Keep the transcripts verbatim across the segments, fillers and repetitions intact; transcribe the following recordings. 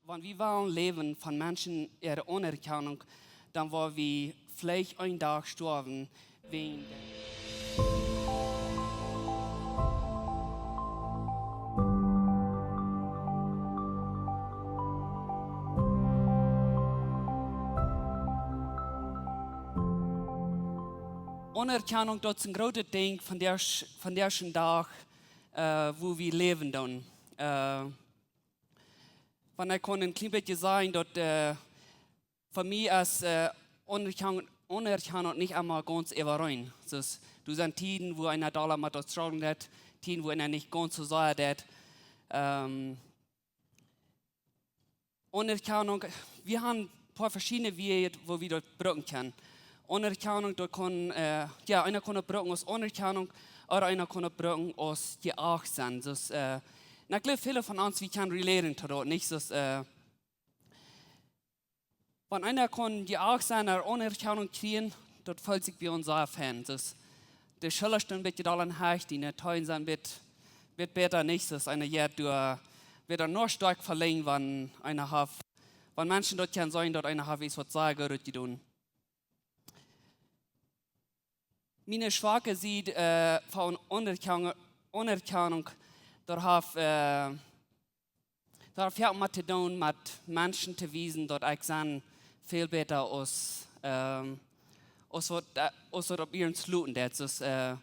Wan wie wellen läwen von Menschen äare Aunerkjanunk, dan woa wie veleicht een Dach stoawen wäajen däm. Aunerkjanunk, daut es een grootet Dinkj von dän, von dän Dach, äh, woo wie läwen dan. Äh, wan ekj kaun een kjlien bät sajen, daut, äh, fa mie es, äh, Aunerkjanunk, Aunerkjanunk nich emma gaunz äwareen. Soo, doa sent Tieden, woo eena doa met daut strugglen deit, Tieden, woo eena nich gaunz soo sea deit. Ähm, Aunerkjanunk, wie haben een poa veschiedne Wäaj, woo wie daut brucken kjennen. Aunerkjanunk, daut kaun, äh, jo, eena kaun daut brucken aus Aunerkjanunk, ooda eena kaun daut brucken aus jeacht sennen. Soo, äh, un ekj jleew, väle von ons, wie kjennen relaten to daut, nich? Soo, äh, wan eena kaun jeacht sennen ooda Aunerkjanunk kjrieen, daut feelt sikj bie ons aun. Soo, de Schullren sent een bät doll aun hecht, de Teenen sent een bät, bät bäta, nich? Soo, eena jeit doa, woat doa noch stoakja velangt, wan eena haft, wan Menschen daut kjennen seenen, daut eena haft ieescht waut sea Goodet jedonen. Miene schwake Sied, äh, von Aunerkjanunk, Aunerkjanunk, daut haft, äh, daut haft väl met to doonen, met Menschen to wiesen, daut ekj sie väl bäta aus, ähm, aus waut, äh, aus waut opp iernst luten deit. Soo, äh,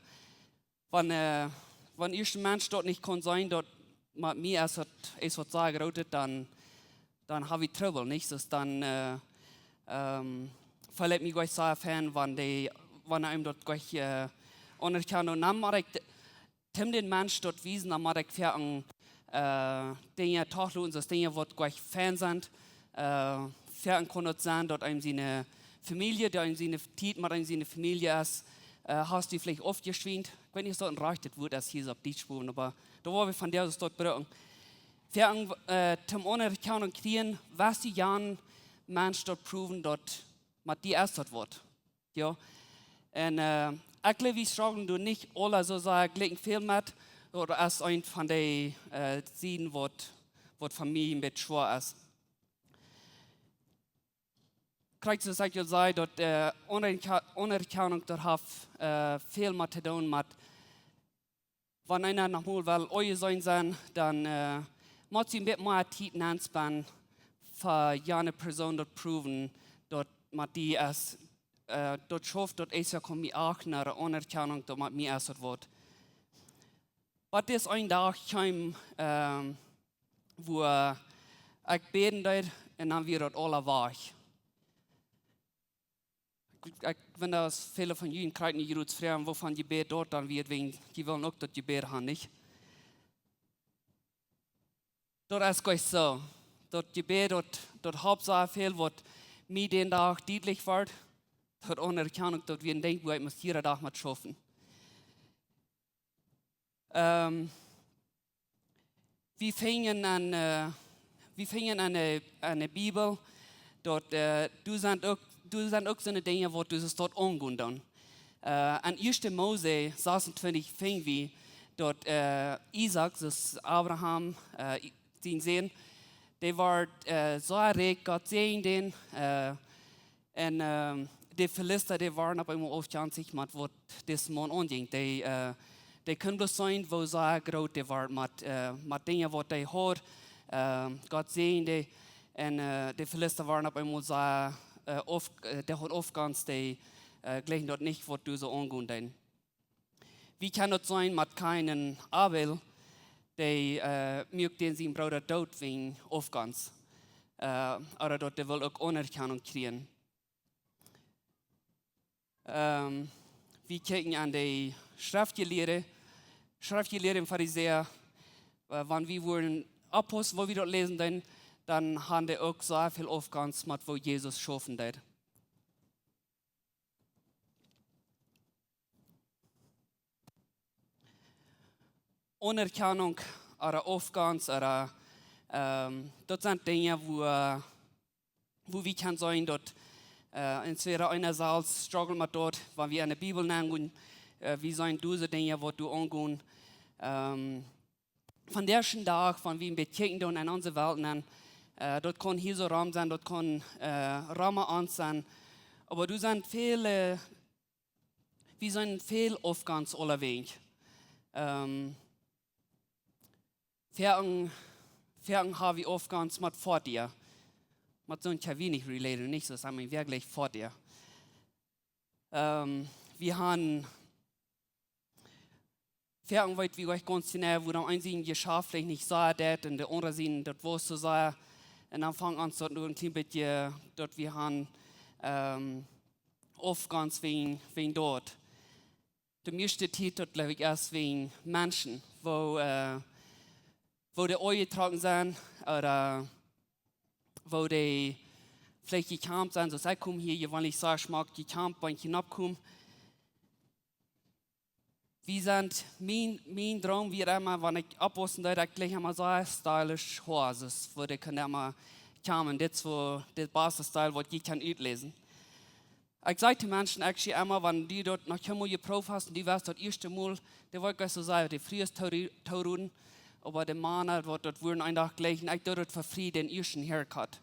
wan, äh, wan ieescht een Mensch daut nich kaun seenen, daut met mie es daut, es waut sea Grootet, dan, dan hab ekj Trubbel, nich? Soo, dan, äh, ähm, feel ekj mie jlikj sea fein, wan dee, wan eena daut jlikj, äh, aunerkjant. Un dan mott ekj de-, toom dän Mensch daut wiesen, dan mott ekj väl, äh, Dinja toloten, soo Dinja waut jlikj fein sent. Äh, väl kaun daut sennen, daut eenem siene Famielje, daut eenem siene Tiet met eenem siene Famielje es, äh, hast du veleicht aufjeschwient. Ekj weet nich, aus daut een rajchtet Wuat es hia opp Dietsch, oba doa woa wie von däa daut brucken. Väl, äh, toom Aunerkjanunk kjrieen, waut du jan Mensch daut proowen, daut met die es daut Wuat. Jo. Un, äh, ekj jleew, wie strugglen doa nich aule soo sea jlikj väl met, ooda es eent von dee, äh, Sieden waut, waut fa mie een bät schwoa es. Krakjt soo aus ekj aul säd, daut, äh, Aunerkja-, Aunerkjanunk, daut haft, äh, väl met to doonen met wan eena noch mol well aunjeseenen sennen, dan, äh, mott eena een bät mea Tiet nenspenden fa jane Persoon daut proowen, daut met die es, äh, daut schauft, daut es jo kaum mea acht no Aunerkjanunk, daut met mie es daut Wuat. Waut es een Dach kjeem, ähm, wua ekj bäden deed un dan wia daut aula wajch. Ekj, ekj weet, daut väle von junt kjrieen jrots Froagen, wuavon Jebäd daut dan wia, wäajen dee wellen uk daut Jebäd haben, nich? Daut es jlikj soo. Daut Jebäd, daut, daut halpt soo väl, waut mie dän Dach dietlich wort, daut Aunerkjanunk, daut wia een Dinkj, wua ekj must jieda Dach met schaufen. Ähm, wie finjen aun, äh, wie finjen aun de, aun de Bibel, daut, äh, doa sent uk, doa sent uk soone Dinja, waut doa soo steit aunjegonen dan. Äh, aun ieeschte Mose sasuntwintich finj wie, daut, äh, Isaak, daut es Abraham, äh, I-, sien Sän, dee wort, äh, soo rikj, Gott säajend dän, äh, un, ähm, de Filista, dee wieren opp eemol aufjenstich met waut dis Maun aunjinkj. Dee, äh, dee kunnen bloos seenen, woo sea groot dee wia met, äh, met Dinja waut dee haud. Ähm, Gott säajend dee. Un, äh, de Filista wieren opp eemol sea, äh, auf-, äh, dee hauden Aufjenst, dee, äh, jlikjden daut nich, waut doa soo aungonen deed. Wie kjennen daut seenen met Kain un Abel, dee, äh, muak dän sien Brooda doot wäajen Aufjenst. Äh, ooda daut dee wull uk Aunerkjanunk kjrieen. Ähm, wie kjikjen aun de Schreftjelieede, Schreftjelieede un Farisäa, äh, wan wie wieren Apostel, woo wie daut läsen, dan, dan hauden dee uk soo väl Aufjenst met woo Jesus schaufen deed. Aunerkjanunk ooda Aufjenst ooda, ähm, daut sent Dinja, wua, wua wie kjennen seenen, daut, äh, entwäda eena selfst struggelt met daut, wan wie aun de Bibel nogonen, äh, wie seenen dise Dinja, waut doa aungonen, ähm, von dän ieeschten Dach, wan wie een bät kjikjen doonen aun onse Welt, dan Äh, daut kaun hia soo rom sennen, daut kaun, äh, rom ons sennen. Oba doa sent väl, wie sent väl Aufgonst aulawäajen. Ähm, foaken, foaken ha wie Aufgonst met Foatieja. Met soont kjenn wie nich relaten, nich soo, ekj meen werkjlich Foatieja. Ähm, wie han, foaken weet wie uk gaunz jeneiw, woo dan eena sien Jeschaft veleicht nich soo deit un de aundra sien daut woo soo sea. Un dan fangt ons daut nu een kjlien bät, daut wie han, ähm, Aufgonst wäajen, wäajen daut. De mieeschte Tiet, daut jleew ekj, es wäajen Menschen, woo, äh, woo dee aunjetrocken sent, ooda woo dee veleicht jekjamft sent, soo aus ekj kom hia jeweenlich sea schmock jekjamft, wan ekj hia oppkom. Wie sent, mien, mien Droom wia emma, wan ekj oppwaussen deed, ekj jlikj emma soo stylisch Hoa, soo aus woo dee kunnen emma komen, dit es woo, dit baste Style, waut jie kjennen utläsen. Ekj saj to Menschen actually emma, wan du daut noch kjeenmol jeprooft hast un du west daut ieeschte Mol, dee woat nich soo sea de Frues too-, toorooden, oba de Mana, waut daut wudden een Dach jlikjen, ekj doo daut fa frie, dän ieeschten haircut.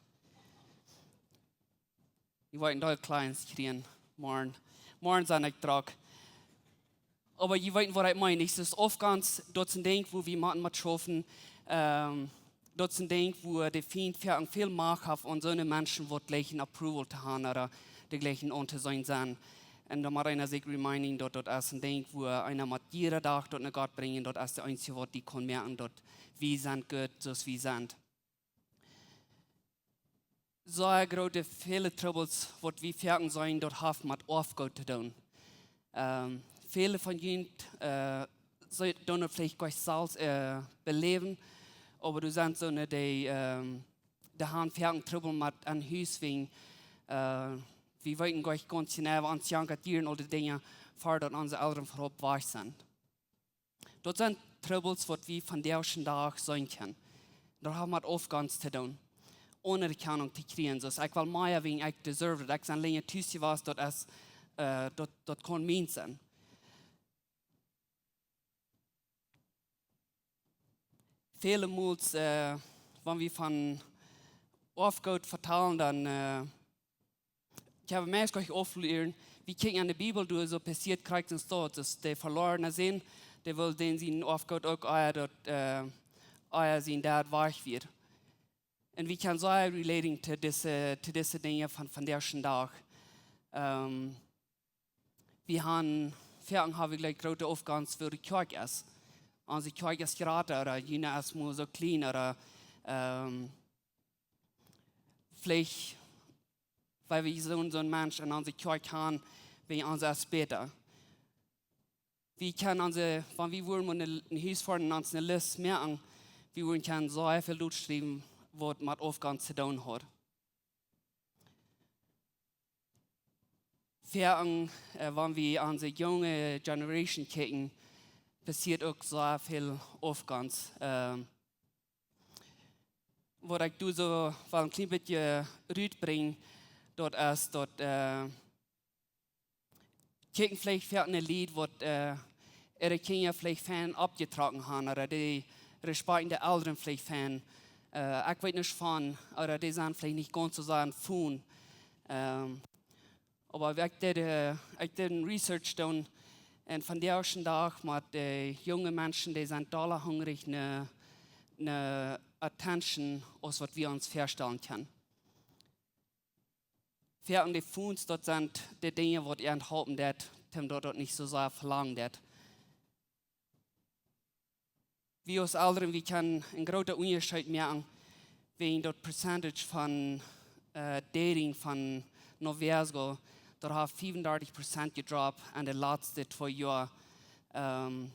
Jie woaren doll Clients kjrieen, morjen. Morjen sie ekj drock. Oba jie weeten, waut ekj meen. Ekj, daut es Aufgonst, daut es een Dinkj, woo wie motten met schaufen. Ähm, daut es een Dinkj, woo de Fient foaken väl Macht haft, aun soone Menschen waut jlikjen approval to haben ooda dee jlikjen auntoseenen sent. Un dan mott eena sikj reminding, daut daut es een Dinkj, woo eena mott jieda Dach daut no Gott brinjen, daut es de eensje, waut dee kaun moaken, daut wie sent goot, soo aus wie sent. Sea groote, väle Trubbels, waut wie foaken seenen, daut haft met Oafgoot to doonen. Ähm, väle von junt, äh, see doonen daut veleicht nich selfst, äh, beläwen, oba doa sent soone, dee, ähm, dee han foaken Trubbel met aun Hus wäajen, äh, wie weeten nich gaunz jeneiw, ons jankat hia un aul dee Dinja, ver daut onse Elren verhoopt wajch sent. Daut sent Trubbels, waut wie vondoag dän Dach seenen kjennen. Daut haft met Aufgonst to doonen. Anerkjanunk to kjrieen, soo aus ekj well mea wäajen ekj deserve daut. Ekj sie lenja tus jewast, daut es, äh, daut, daut kaun mien sennen. Väle Mol, äh, wan wie von Oafgoot vetalen, dan, äh, ekj hab meist nich auflieren. Wie kjikjen aun de Bibel, doa soo passieet krakjt daut, daut de veloarne Sän, dee well dän sien Oafgoot uk ea daut, äh, ea sien Dad wajch wia. Un wie kjennen sea relating to dise, to dise Dinja von, vondoag dän Dach. Ähm, wie han, foaken ha wie jlikj groote Aufgonst, woo de Kjoakj es. Onse Kjoakj es jrata, ooda june es mau soo kjlien, ooda, ähm, veleicht, wiels wie soon, soon Mensch en onse Kjoakj han, wiels onse es bäta. Wie kjennen onse, wan wie wudden mol een, een Hus fa ons, eene List moaken, wie wudden kjennen soo väl doa schriewen, waut met Aufgonst to doonen haft. Foaken, äh, wan wie onse junge Generation kjikjen, passieet uk soo väl Aufgonst. Ähm, waut ekj doa soo well een kjlien bät rutbrinj, daut es daut, äh, kjikjen veleicht fa een Lied, waut, äh, äare Kjinja veleicht fein oppjetrocken han, ooda dee Respekt de Elren veleicht fein, äh, ekj weet nich von, ooda dee sent veleicht nich gaunz soo sea von. Ähm, oba ekj deed, äh, ekj deed een Research doonen, un vondoag dän Dach met de junge Menschen, dee sent dolla hungrich no, no Attention, aus waut wie ons väastalen kjennen. Foaken de Phones, daut sent de Dinja, waut an halpen deit, om daut daut nich soo sea velangen deit. Wie aus Elren, wie kjennen een grooten Unjascheet moaken, wäajen daut Percentage von, äh, dating von noviazgo, daut haft fiefundartich Prozent jedropt en de latste twee Joa. Ähm,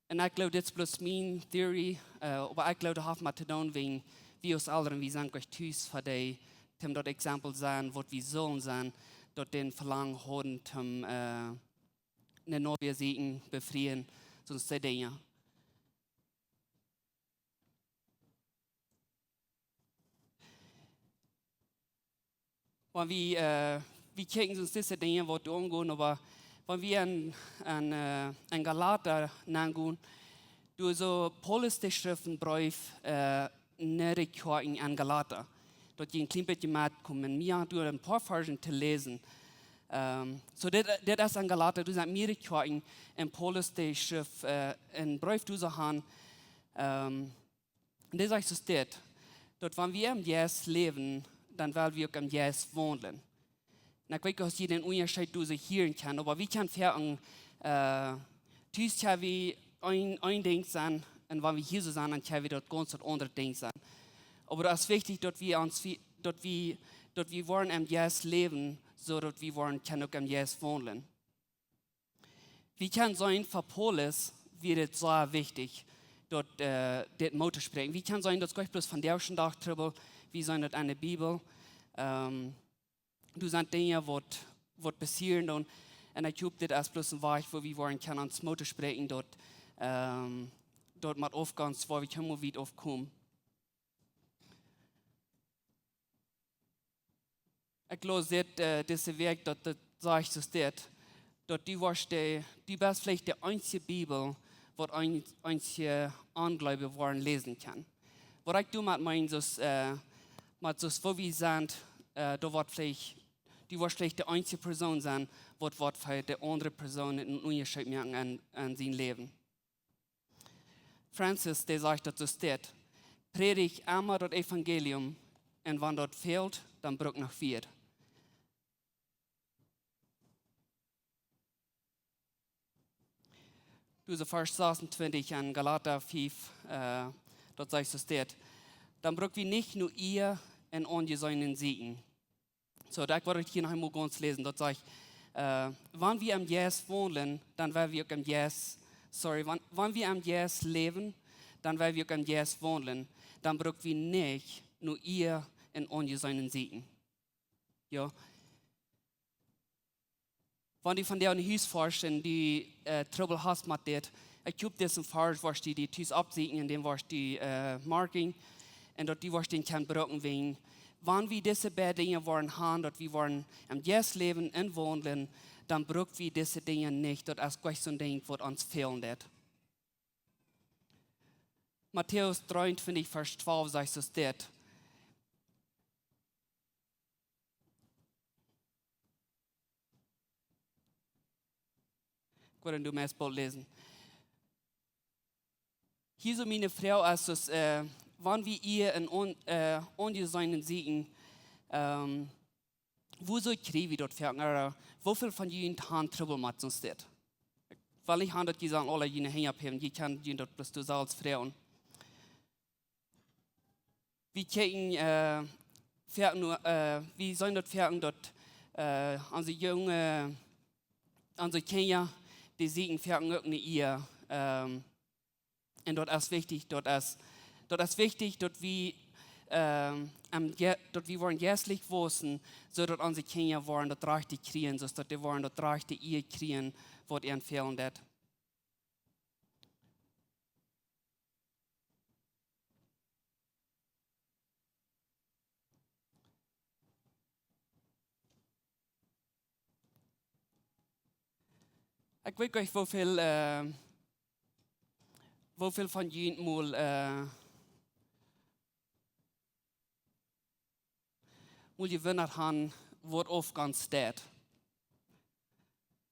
Un ekj jleew, dit es bloos mien theory, äh, oba ekj jleew, daut haft met to doonen, wäajen wie aus Elren, wie sent nich tus fa dee, om daut Exempel sennen, waut wie sellen sennen, daut dee een Velangen haben, om, äh, eene Novia sieekjen, befrieen, soone Dinja. Wan wie, äh, wie kjikjen ons dise Dinja waut doa aungonen, oba wan wie en, en, äh, en Galata nengonen, doa soo Paulus dee schrift een Breef, äh, nä de Kjoakjen en Galata. Daut jie een kjlien bät metkomen. Mie haft doa een poa Varzen to läsen. Ähm, soo dit, dit es en Galata, doa sent mea de Kjoakjen, un Paulus dee schrift, äh, een Breef doa soo han, ähm, un dee sajcht soo dit, daut wan wie em Jeist läwen, dan well wie uk em Jeist waundlen. Un ekj weet nich aus jie dän Unjascheet doa soo hieren kjennen, oba wie kjennen foaken, äh, tus kjenn wie een, een Dinkj sennen, un wan wie hia soo sent, dan kjenn wie daut gaunz daut aundre Dinkj sennen. Oba daut es wichtich, daut wie ons, wie, daut wie, daut wie woaren em Jeist läwen, soo daut wie woaren kjennen uk em Jeist waundlen. Wie kjennen seenen, fa Paulus wia dit sea wichtich, daut, äh, dit Moot to spräakjen. Wie kjennen seenen, daut es nich bloos vondoag dän Dach Trubbel, wie seenen daut en de Bibel. Ähm, doa sent Dinja waut, waut passieren dan. Un ekj hop, dit es bloos een Wajch, wua wie woaren kjennen ons Moot to spräakjen, daut, ähm, daut met Aufgonst, wua wie kjennen wiet aufkomen. Ekj läs dit, äh, dise Wäakj, daut, daut sajcht soo dit, daut du woascht de, du best veleicht de eensje Bibel, waut een, eensje Onjleewje woaren läsen kjennen. Waut ekj doamet meen, soo aus, äh, met soo aus woo wie sent, äh, doa woat veleicht, du woascht veleicht de eensje Persoon sennen, waut, waut fa de aundre Persoon een Unjascheet moaken en, en sien Läwen. Francis, dee sajcht daut soo dit: Prädj emma daut Evangelium, un wan daut fält, dan bruk noch wada. Doa soo Varsch sasuntwintich en Galata fief, äh, daut sajcht soo dit: Dan bruk wie nich no Ea un Aunjeseenen sieekjen. Soo, daut woa ekj hia noch eemol gaunz läsen. Daut sajcht, äh, wan wie em Jeist waundlen, dan well wie uk em Jeist, sorry, wan, wan wie em Jeist läwen, dan well wie uk em Jeist waundlen. Dan bruk wie nich no Ea un Aunjeseenen sieekjen. Jo. Wan du vondoag no Hus foascht un du, äh, Trubbel hast met dit, ekj hop, disen Varsch woascht du die tus oppsieekjen un dän woascht du, äh, moakjen. Un daut du woascht dän kjennen brucken, wäajen wan wie dise beid Dinja woaren han, daut wie woaren em Jeist läwen un waundlen, dan bruk wie dise Dinja nich. Daut es nich soon Dinkj, waut ons fälen deit. Matäus dreeuntwintich, Varsch twalf sajcht soo dit. Ekj woa daut meist boolt läsen. Hia soo miene Froag es, es, äh, wan wie Ea un Aun-, äh, Aunjeseenen sieekjen, ähm, wuarom kjrie wie daut foaken? Ooda woo väl von junt han Trubbel met soont? Well ekj han daut jie sellen aula june Henj opphäwen, jie kjennen junt daut bloos doa selfst froagen. Wie kjikjen, äh, foaken no, äh, wie seenen daut foaken daut, äh, onse junge, onse Kjinja, dee sieekjen foaken uk no Ea, ähm, un daut es wichtich, daut es, daut es wichtich, daut wie, ähm, em Je-, daut wie woaren jeistlich wausen, soo daut onse Kjinja woaren daut rajchte kjrieen, soo daut dee woaren daut rajchte Ea kjrieen, waut an fälen deit. Ekj weet nich woo väl, äh, woo väl von junt mol, äh, mol jewundat han, waut Aufgonst deit.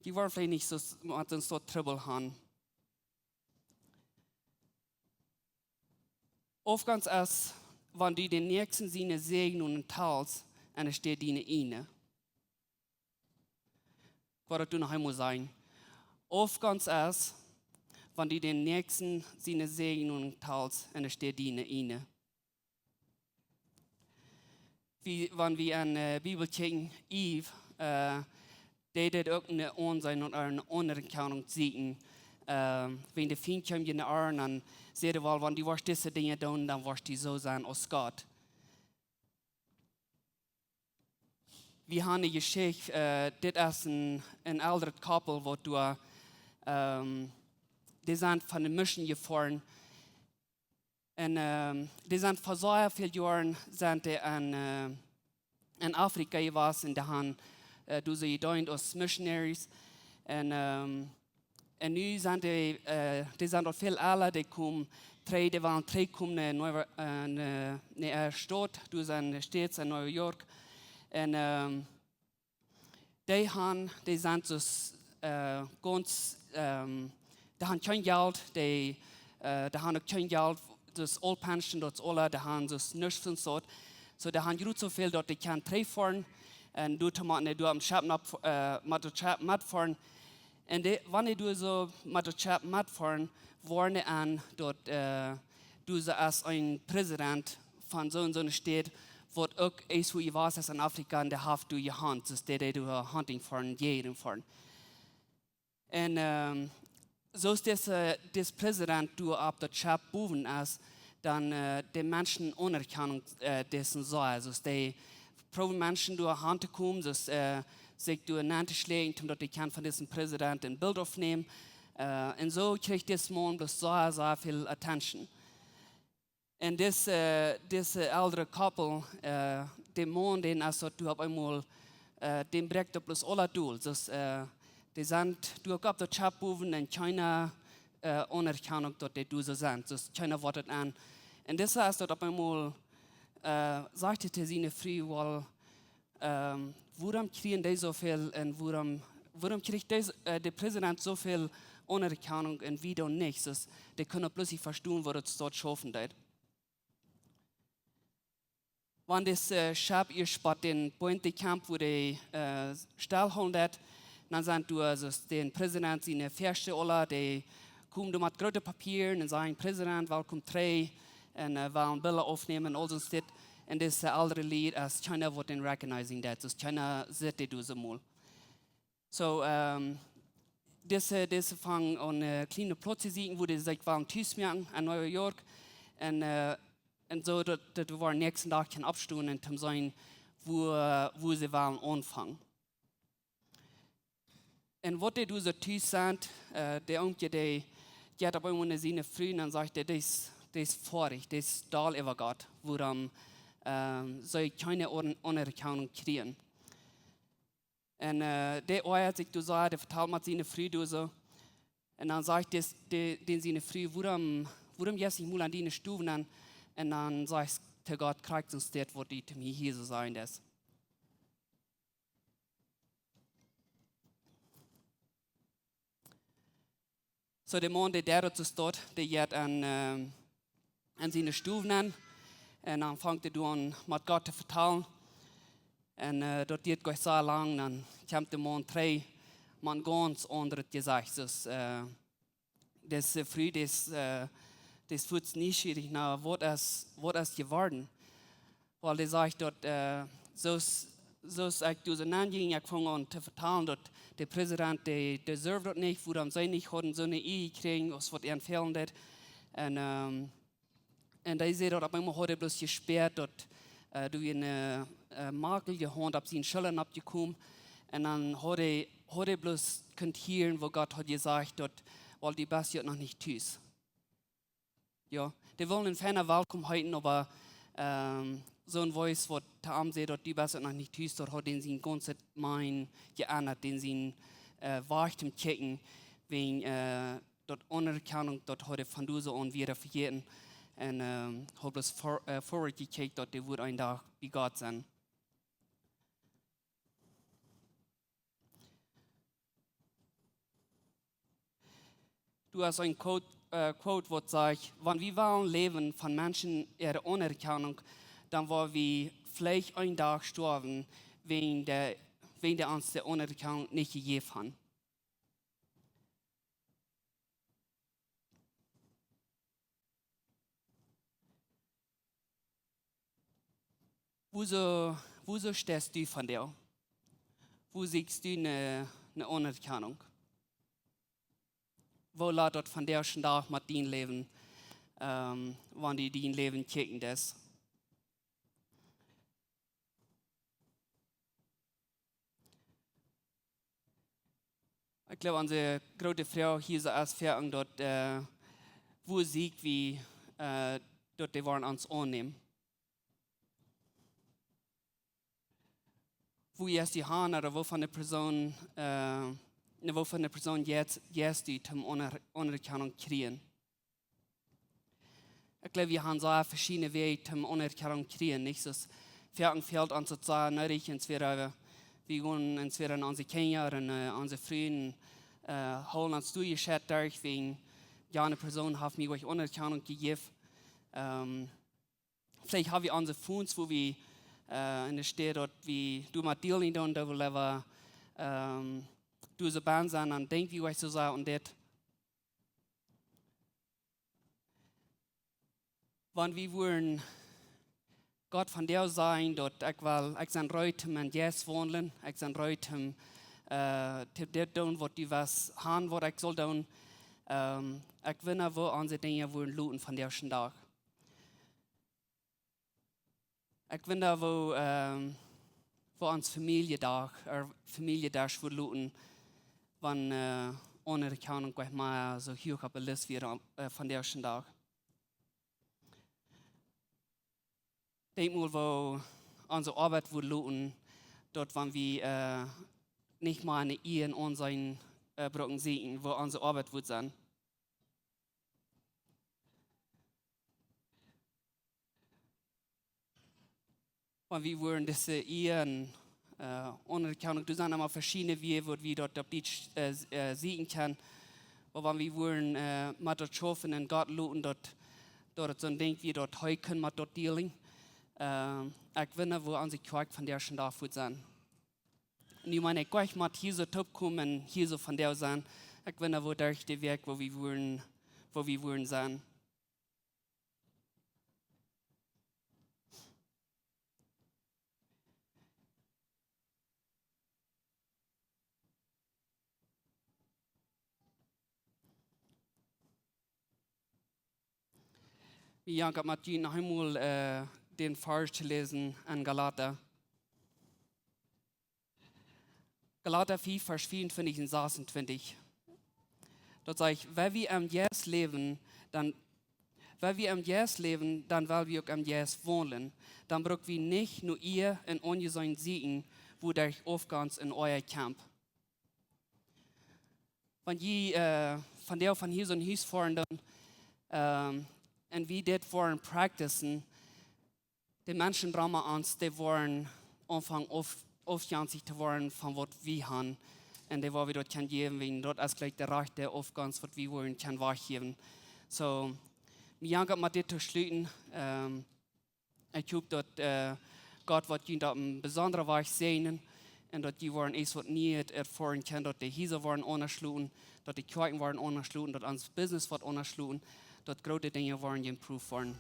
Jie woaren veleicht nich soo s-, met soont Trubbel han. Aufgonst es, wan du dän Näakjsten siene Säajen unjatalst un et steit diene ieejne. Ekj woa daut noch eemol sajen. Aufgonst es, wan du dän Näakjsten siene Säajen unjatalst un et steit diene ieejne. Wie, wan wie aun, äh, Bibel kjikjen, Eve, äh, dee deed uk een Aunseenen un eene Aunerkjanunk sieekjen, äh, wäajen de Fient kjeem en äa Oaren un säd: "Well, wan du woascht dise Dinja doonen, dan woascht du soo sennen aus Gott." Wie han eene Jeschicht, äh, dit es een, een elret Koppel, waut doa, ähm, dee sent von de Mission jefoaren. Un, ähm, dee sent fa sea väl Joaren sent dee en, äh, en Afrika jewast un dee han, äh, doa soo jedeent aus Missionaries. Un, ähm, un nu sent dee, äh, dee sent aul väl ella, dee komen, trigj, dee wellen trigjkomen no, no, no äare Staut, doa sent de States en New York. Un, ehm, dee han, dee sent soo, eh, gaunz, ehm, dee han kjeen Jelt, dee, eh, dee han uk kjeen Jelt, daut es aul Pension, daut es aula, dee han soo nuscht von Sort. Soo, dee han jrod soo väl daut dee kjennen trigjfoaren. Un doa to motten, doa aum Schepp, eh, met daut Schepp metfoaren. Un dee, wan dee doa soo met daut Schepp metfoaren, woaren dee aun daut, eh, doa soo aus een Präsident von soo un soo eene Staut, waut uk eent wua jewast es en Afrika un dee haft doa jehaunt, soo aus dee, dee doa hunting foaren, jäajen foaren. Un, ehm, soo aus dis, dis Präsident doa opp daut Schepp bowen es, dan, eh, de Menschen Aunerkjanunk, eh, dessen soo, soo aus dee proowen Menschen doa han to komen, soo aus, eh, sikj doa nenn to schläajen, om daut dee kjennen von disen Präsident een Bilt oppnämen. Eh, un soo kjrieech dis Maun bloos soo, soo väl attention. Un dis, eh, dise eldre couple, eh, de Maun, dän es daut doa opp eemol, eh, dän bräakjt daut bloos aula dol. Soo aus, eh, dee sent doa uk opp daut Schepp bowen un kjeena, eh, Aunerkjanunk daut dee doa soo sent. Soo aus kjeena woat daut aun. Un dise es daut opp eemol, eh, sajcht hee to siene Fru: "Well, ehm, wuarom kjrieen dee soo väl un wuarom, wuarom kjricht dee, eh, de Präsident soo väl Aunerkjanunk un wie dan nich?" Soo aus dee kjennen bloos nich vestonen, waut daut doa schaufen deed. Wan dis, eh, Schepp ieescht bie dän Punt kjemt, wua dee, eh, stellhoolen deed, dan sent doa soo aus dän Präsident siene Väaschta aula, dee komen doa met groote Papieren un sajen: "Präsident, welkom trigj." Un, eh, wellen Bilda oppnämen un aul soont. Un dise eldre Lied, es kjeena woat dän recognizing daut, soo aus kjeena sitt dee doa soo mol. Soo, ehm, dise, dise fangen aun, eh, kjliene Plätz to sieekjen, wua dee sikj wellen tus moaken en New York. Un, eh, un soo daut, daut wie näakjsten Dach kjennen oppstonen un om seenen, wua, wua see wellen aunfangen. Un waut dee doa soo tus sent, eh, de Oomkje, dee jeit opp eemol no siene Fru un dan sajcht hee: "Dee es, dee es foadich, dee es doll äwa Gott, wuarom, ehm, see kjeene Aun-, Aunerkjanunk kjrieen." Un, eh, dee oajat sikj doa soo, dee vetalt met siene Fru doa soo. Un dan sajcht dis, dee, dän siene Fru: "Wuarom, wuarom jeist nich mol aun diene Stow nenn?" Un dan sajcht hee to Gott: "Krakjt soont es daut, waut du to mie hia soo sajen deist." Soo, de Maun, dee deit daut soo, dee jeit aun, ehm, aun siene Stow nenn. Un dan fangt hee doa aun met Gott to vetalen. Un, eh, daut diat nich soo lang, dan kjemt de Maun trigj met een gaunz aundret Jesecht. Soo aus, eh, dise Fru, dee es, eh, dee es fuaz nieschierich no waut es, waut es jeworden. Wiels dee sajcht daut, eh, soo aus, soo aus ekj doa soo nenn jinkj, ekj funk aun to vetalen daut de Präsident, dee deserved daut nich, wuarom see nich hauden soone Ea jekjräajen aus waut an fälen deed. Un, ehm, un dee säd daut opp eemol haud hee bloos jespäat daut, eh, doa wia eene, eh, makjliche Haunt opp siene Schulla noppjekomen. Un dan haud hee, haud hee bloos kunt hieren, woo Gott haud jesajcht daut: "Wiels du best je noch nich tus." Jo, dee wullen am fein welkom heeten, oba, ehm, soon Voice, waut to am säd daut: "Du best noch nich tus", daut haud dän sien gaunzet Mind jeendat, dän sien, eh, Wajch to kjikjen, wäajen, eh, daut Aunerkjanunk, daut haud hee von doa soo aun wada vejäten. Un, ehm, haud bloos for-, eh, forward jekjikjt daut hee wudd een Dach bie Gott sennen. Doa es een Quote, eh, Quote, waut sajcht: "Wan wie wellen läwen von Menschen äare Aunerkjanunk, dan woa wie veleicht een Dach stoawen, wäajen dee, wäajen dee ons de Aunerkjanunk nich jejäft han." Wuasoo, wuasoo steist du vondoag? Wua sieekjst du eene, eene Aunerkjanunk? Woo lat daut vondoag dän Dach met dien Läwen, ehm, wan du dien Läwen kjikjen deist? Ekj jleew, onse groote Froag hia es foaken daut, eh, wua sieekj wie, eh, daut dee woaren ons aunnämen? Wua jeist du han, ooda woo von de Persoon, eh, no woo von de Persoon jeist, jeist du toom Auner-, Aunerkjanunk kjrieen? Ekj jleew, wie haben sea veschiedne Wäaj toom Aunerkjanunk kjrieen, nich? Soo, foaken fält ons daut sea needich, entwäda wie gonen entwäda no onse Kjinja un, äh, onse Frind, äh, hoolen ons doa jescheit derch, wäajen jane Persoon haft mie goa Aunerkjanunk jejäft. Ähm, veleicht hab wie onse Phones, wua wie, äh, enne Städ daut wie doamet dealen doonen, daut wie leewa, ähm, doa soo bie sent, dan denkj wie, waut ekj soo saj, un dit. Wan wie wudden Gott vondoag sajen, daut ekj well, ekj sie reed toom em Jeist waundlen, ekj sie reed toom, äh, toom dit doonen, waut du west haben, waut ekj saul doonen. Ähm, ekj wunda, woo onse Dinja wudden luten vondoag dän Dach. Ekj wunda, woo, ähm, woo ons Famieljedach, ea Famieljedach wudd luten, wan, äh, Aunerkjanunk, ekj meen, soo huach opp de List wia, äh, vondoag dän Dach. Denkj mol, woo onse Oabeit wudd luten, daut wan wie, äh, nich mea ne Ea aun sennen, äh, brucken seenen, woo onse Oabeit wudd sennen. Wan wie wudden dise Ea, äh, Aunerkjanunk, doa sent emma veschiedne Wäaj, woo wie daut opp Dietsch, äh, s-, äh, sajen kjennen. Oba wan wie wudden, äh, met daut schaufen un Gott loten, daut, daut et soon Dinkj wia, daut hee kunn met daut dealen. Äh, ekj wunda, woo onse Kjoakj vondoag dän Dach wudd sennen. Nu meen ekj nich met hia soo toopkomen, hia soo vondoag sennen. Ekj wunda, woo derch de Wäakj, woo wie wudden, woo wie wudden sennen. Wie jankat met junt noch eemol, äh, dän Varsch to läsen en Galata. Galata fief, Varsch vieruntwintich un sasuntwintich. Daut sajcht: "Wan wie em Jeist läwen, dan, wan wie em Jeist läwen, dan well wie uk em Jeist waundlen. Dan bruck wie nich no Ea un Aunjeseenen seenen, wua daut Aufgonst un Oaja kjemt." Wan jie, äh, vondoag von hia soo no Hus foaren, dan, ähm, un wie dit woaren practicen, de Menschen rom ons, dee woaren aunfangen auf-, aufjenstich to woaren von waut wie haben. Un dee woaren wie daut kjennen jäwen, wiels daut es jlikj de rajchte Aufgonst, waut wie woaren kjennen wajchjäwen. Soo, mie jankat met dit to schluten. Ähm, ekj hop daut, äh, Gott woat junt opp eene besondre Wies säajnen un daut jie woaren eent waut Nieet erfoaren kjennen, daut de Hiesa woaren aunjeschloten, daut de Kjoakjen woaren aunjeschloten, daut ons Business woat aunjeschloten, daut groote Dinja woaren jeprooft woaren.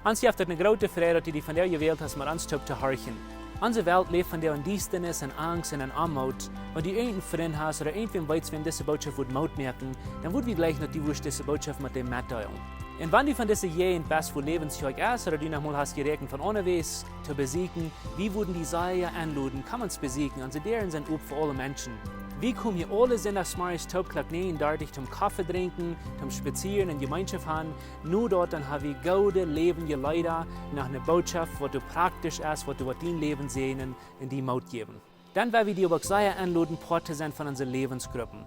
Ons jeft et eene groote Freid, daut du die vondoag jewält hast, met ons toop to horchen. Onse Welt läft vondoag en Diestanis, en Angst un en Oamoot. Wan du irjent een Frint hast ooda irjentwäm weetst, wäm dise Bootschoft wudd Moot moaken, dan wudd wie jleichen, daut du wurscht dise Bootschoft met däm metdeelen. Un wan du von dise Jäajent best, wua Läwens Kjoakj es, ooda du noch mol hast jeräakjent von aundawäajes to besieekjen, wie wudden die sea enloden, komm ons besieekjen. Onse Däaren sent op fa aule Menschen. Wie komen hia aule Sindachsmorjes toop Klock näajen dartich toom Koffe drinkjen, toom spazieren un Jemeenschoft haben. No daut dan hab wie goode läwendje Leeda, noch eene Bootschoft, waut doa praktisch es, waut doa woat dien Läwen säajnen un die Moot jäwen. Dan well wie die oba uk sea enloden, Poat to sennen von onse Läwensgruppen.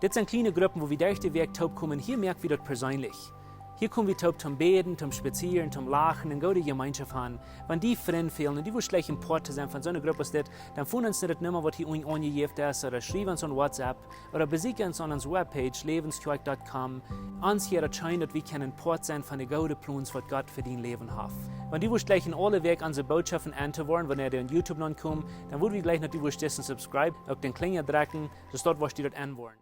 Dit sent kjliene Gruppen, wua wie derch de Wäakj toop komen. Hia moak wie daut perseenlich. Hia kom wie toop toom bäden, toom spazieren, toom lachen un goode Jemeenschoft haben. Wan die Frind fälen un du wurscht jleichen Poat to sennen von soone Grupp aus dit, dan foon ons no de Numma, waut hia unjen aunjejäft es, ooda schriew ons aun WhatsApp, ooda besieekj ons aun onse Webpage, läwenskjoakj dot com. Ons hia daut scheen, daut wie kjennen Poat sennen von de goode Plons, waut Gott fa dien Läwen haft. Wan du wurscht jleichen aule Wäakj onse Bootschoften enn to woaren, wanea dee aun YouTube nopp komen, dan wudd wie jleichen, daut du wurscht dissen subscribe, uk dän Kjlinja drekjen, soo daut wurscht du daut enn woaren.